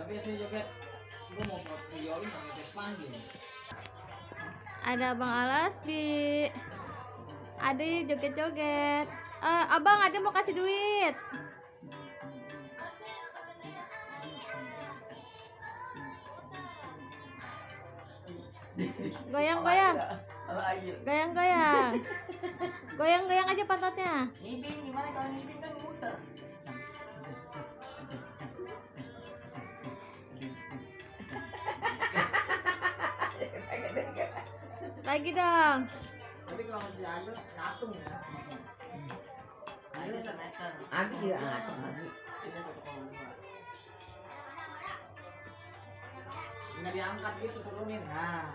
Tapi saya joget, gue mau videoin pakai Vespa gitu. Ada Bang Alas Bi. Ade joget-joget. Abang Ade mau kasih duit. Goyang-goyang. Goyang-goyang. Goyang-goyang aja pantatnya. Ngibing gimana kalau ngibing kan muter. Lagi dong. Tapi kalau masih ada ngatung ya. Ada 1 meter. Abi juga ngatung. Kita 1,2. Nggak diangkat gitu turunin. Nah.